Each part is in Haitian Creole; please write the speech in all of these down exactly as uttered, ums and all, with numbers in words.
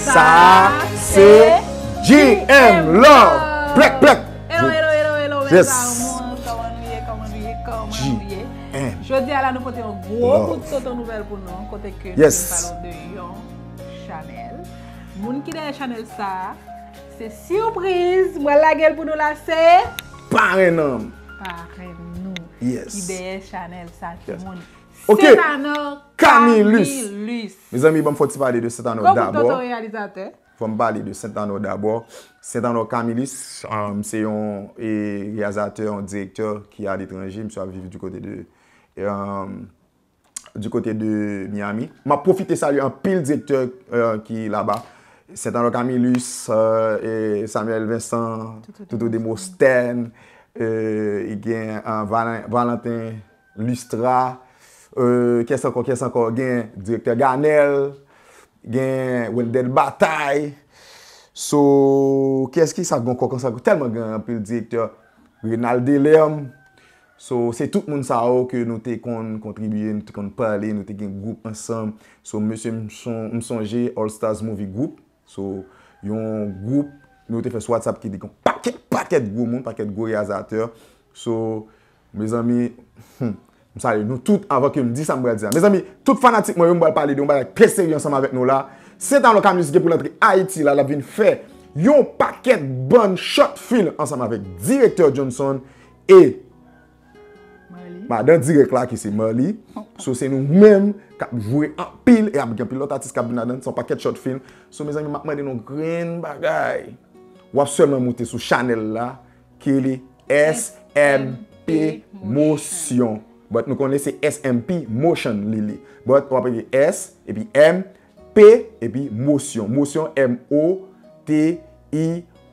Sa se G M Love. Plèk, plèk. Hello, hello, hello, hello, mes Yes. amours. Kòman nou ye? Kòman nou ye? Kòman nou ye? G M. Jodi a la, nou pote yon gwo Love. kout tonton nouvèl pou nou, kote ke nou Yes. vin pale de yon chanèl. Moun ki dèyè chanèl sa, se sipriz. Mwen lage l pou nou la, se Parenn nan. parenn nou. Yes. Ki dèyè chanèl sa, Yes. timoun. Ok. Setano Camillus. Camillus. Mezanmi, ban m fè yon ti pale de Setano Gwo kout dabò. tonton reyalizatè. Fò m pale de Setano dabò. Setano Camillus, um, se yon, e, reyalizatè, yon direktè ki aletranje. Misye ap viv du kote de, um, du kote de Miami. M ap pwofite salye anpil direktè, uh, ki laba. Setano Camillus, uh, e Samuel Vincent, Toutou Toutou Demosthène, uh, e gen, uh, Valen-, Valentin Lustra, euh, kiyès ankò, kiyès ankò? Gen direktè Ganel, gen Wendell Bataille. So, kiyès ki sa gen ankò konsa? Tèlman gen anpil direktè. Renald Delerme. So, se tout moun sa yo ke nou te konn kontribiye, nou te konn pale, nou te gen gwoup ansanm. So, mesye, m son-, m sonje All Stars Movie Group. So, yon gwoup nou te fè sou WhatsApp ki te gen pakèt, pakèt gwo moun, pakèt gwo reyalizatè. So, mezanmi, hmm, m salye nou tout anvan ke m di sa m pral di a. Mezanmi, tout fanatik mwen yo, m pral pale de yon bagay trè serye ansanm avèk nou la. Setano Camillus gen pou l antre Ayiti la, l ap vin fè yon pakèt bann short film ansanm avèk direktè Johnson e Marly. Madan dirèk la ki se Marly. So, se nou menm k ap jwe anpil e ap gen anpil lòt atis k ap vin ladan. Se yon pakèt short film. So, mezanmi, m ap mande nou grenn bagay. W ap sèlman moute sou chanèl la ki rele S M P Motion. But nou konnen se S M P Motion li li. But w ap ekri S epi M P epi Motion. Motion, M O T I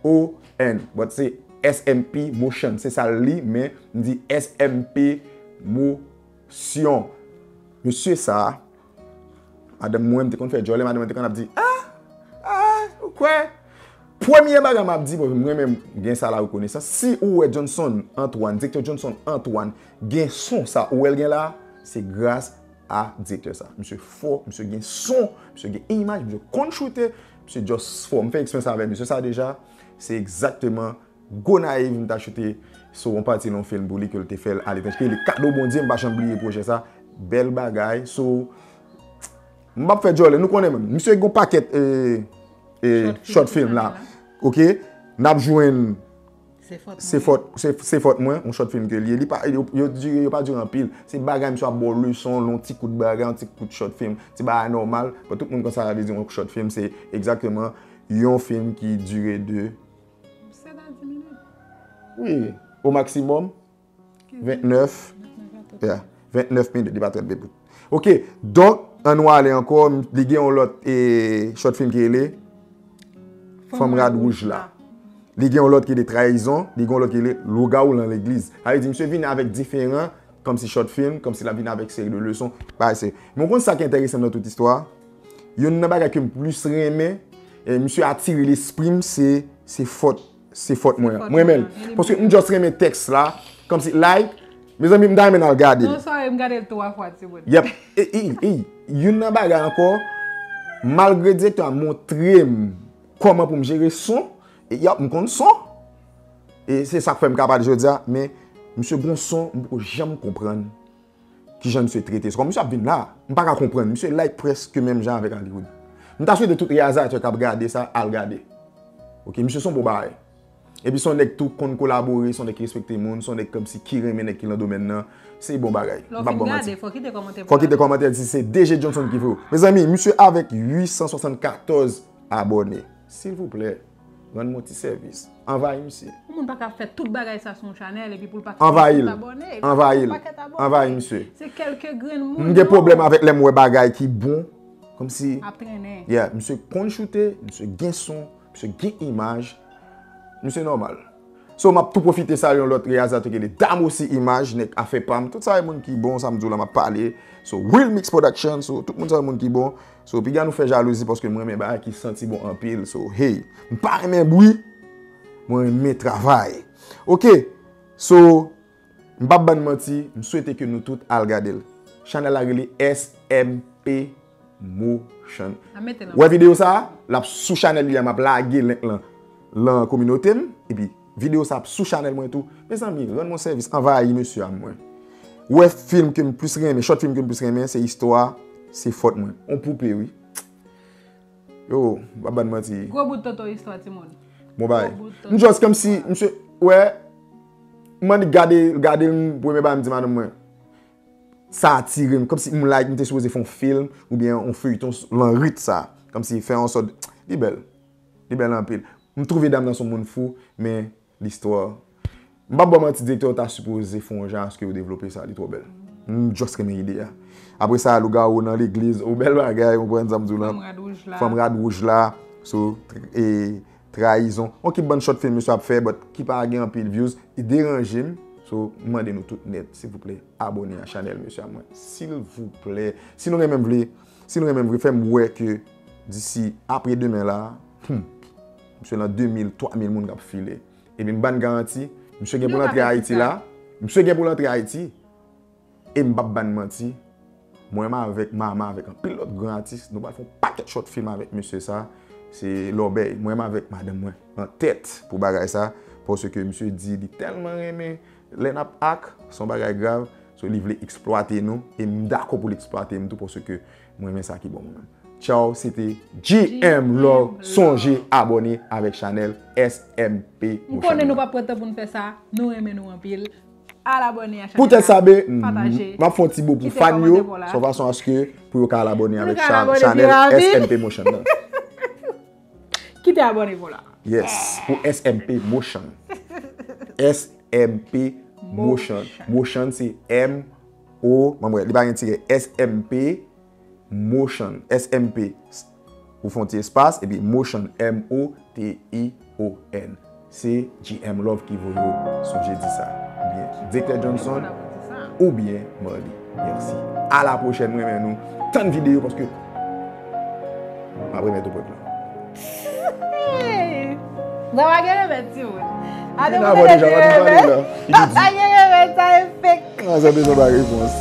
O N. But se S M P Motion. Se sa l li, men m di S M P Motion. Mesye sa, madanm mwen, m te konn fè djòlè, madanm mwen te konn ap di, ah, ah, ou kwè? Premye bagay m ap di, bon, mwen menm, gen sa la rekonesans. Si ou wè Johnson Antoine, direktè Johnson Antoine, gen son sa, ou wè l gen la, se gras a direktè sa. Misye fò, misye gen son, misye gen imaj, misye konn choute, misye just fò. M fè eksperyans avèk misye sa deja. Se egzakteman Gonayiv m ta choute sou yon pati nan yon film pou li ke l te fè l aletranje. Ke li kado Bondye, m pa janm bliye pwojè sa. Bèl bagay. So, m p ap fè djòlè, nou konnen menm. Misye gen yon pakèt, e, e, short film la. Ok? N ap jwenn Se fòt Se mwen. fòt, se, se fòt mwen, yon short film ke l ye. Li pa, yo, yo dire, yo pa dire anpil. Se bagay misye ap ba w leson, yon ti kout bagay, yon ti kout short film. Ti bagay nòmal. Bon, tout moun konn sa vle di yon short film, se egzakteman yon film ki dire de Sèt a dis minit. Wi, o maksimòm, ventnèf. Yeah, ventnèf minit, li pa trè byen bout. Ok, donk, ann nou ale ankò, li gen yon lòt, e, short film ki rele Fanm Rad Wouj la. Li gen yon lòt ki rele Trayizon, li gen yon lòt ki rele Lougawou nan legliz. Sa vle di, misye vin avèk diferan, kòmsi short film, kòmsi l ap vin avèk seri de leson, bagay se. Men w konn sa ki enterese m nan tout istwa a? Youn nan bagay ke m plis renmen, e, misye atire lespri m, se, se fòt, se fòt mwen an. Mwen renmen l. Paske m just renmen tèks la, kòmsi, like, mezanmi, m ta renmen n al gade l. Non, sorry, m gade l twa fwa, timoun. Yep. E, e, e, youn nan bagay ankò, malgre direktè a montre m kòman pou m jere son, e, yep, m konn son. E se sa k fè m ka pale jodi a, men misye gon son, m poko janm konprann kijan misye trete. Se kòm misye ap vin la, m pa ka konprann. Misye like prèske menm jan avèk Hollywood. M ta swete tout reyalizatè k ap gade sa, al gade. Ok, misye se yon bon bagay. Epi se yon nèg tou konn kolabore, se yon nèg ki respekte moun, se yon nèg kòmsi ki renmen nèg ki nan domèn nan. Se bon bagay. Lè w fin gade, fò w kite kòmantè pou w. Fò w kite kòmantè, di se D J Johnson ki vre w. Mezanmi, misye avèk uit san swasannkatòz abòne. Silvouplè, rann mwen yon ti sèvis. Anvayi misye. Yon moun pa ka fè tout bagay sa sou yon chanèl epi pou l pa kite tout abòne. Anvayi l. Anvayi l. Anvayi misye. Se kèlke grenn moun. M gen pwoblèm avèk lè m wè bagay ki bon, kòmsi. Ap trennen. Yeah, misye konn choute, misye gen son, misye gen imaj, misye nòmal. So, m ap tou pwofite salye yon lòt reyalizatè ki rele Damosi Imaj, nèg afè pa m. Tout sa e moun ki bon, sa m di w la, m ap pale. So, Will Mix Production, so, tout moun sa e moun ki bon. So, piga nou fè jalouzi paske mwen renmen bagay ki santi bon anpil. So, hey, m pa renmen bri, mwen renmen travay. Ok, so, m p ap bann manti, m swete ke nou tout al gade l. Chanèl la rele S M P Motion. Wè videyo sa a, l ap sou chanèl li a, m ap lage link lan lan kominote m, epi videyo sa ap sou chanèl mwen tou. Mezanmi, rann mwen sèvis, anvayi mesye a mwen. Wè fim ke m plis renmen, short film ke m plis renmen, se istwa, se fòt mwen. On poupe, wi. Yo, m pa ban manti. Gwo bout toto istwa timoun. Bon bagay. M just kòmsi, misye, wè, m annik gade, gade l, premye bagay m di madanm mwen. Sa atire m, kòmsi m like, m te sipoze fè yon film, oubyen yon feyton lan rit sa. Kòmsi fè yon sòt, li bèl. Li bèl anpil. M twouve dam nan se yon moun fou, men listwa. M p ap ba w manti, direktè yo ta sipoze fè yon jan aske yo devlope sa, li twò bèl. M just renmen ide a. Apre sa, lougawou nan legliz, ou bèl bagay, ou konprann sa m di w lan. Fanm rad wouj la. Fanm rad wouj la, so, tr- e, trayizon. On ki bann short film misye ap fè, but ki pa gen anpil views, li deranje m. So, m mande nou tout nèt, silvouplè, abòne a chanèl mesye a mwen. Silvouplè. Si nou renmen m vle, si nou renmen m vle, fè m wè ke disi apre demen la, hmm, misye lan de mil, twa mil moun k ap file. Epi m ba n garanti, misye gen pou l antre Ayiti la. Misye gen pou l antre Ayiti. E m p ap ba n manti, mwen menm avèk Mama, avèk anpil lòt gran atis, nou pral fè yon pakèt short film avèk mesye sa. Se lòbèy. Mwen menm avèk madanm mwen an tèt pou bagay sa. Paske misye di li tèlman renmen lè n ap ak, se yon bagay grav. So, li vle eksplwate nou. E m dakò pou l eksplwate m tou, paske mwen renmen sa ki bon mwen menm. Tchaw, se te G M Love. Sonje abòne avèk chanèl S M P Motion. M konnen nou p ap pran tan pou n fè sa. Nou renmen nou anpil. Al abòne a chanèl la. Poutèt sa, ben, m ap fè yon ti bo pou fan yo, se yon fason aske pou yo ka al abòne avèk chanèl S M P Motion nan. Kite abòne pou la. Yes, pou S M P Motion. S M P Motion. Motion se M O, ban m wè, li pa gen tirè. S M P Motion, S M P, ou fè yon ti espas, epi Motion, M O T I O N. Se G M Love ki voye w sonje di sa. Oubyen Direktè Johnson, oubyen Marly. Mèsi. A la pwochèn, mwen renmen nou. Tann videyo paske m ap remèt ou prank lan. Sa pa gen remèd, timoun. Ate mwen te gen remèd. Sa pa gen remèd, sa e fake. Sa bezwen bay repons.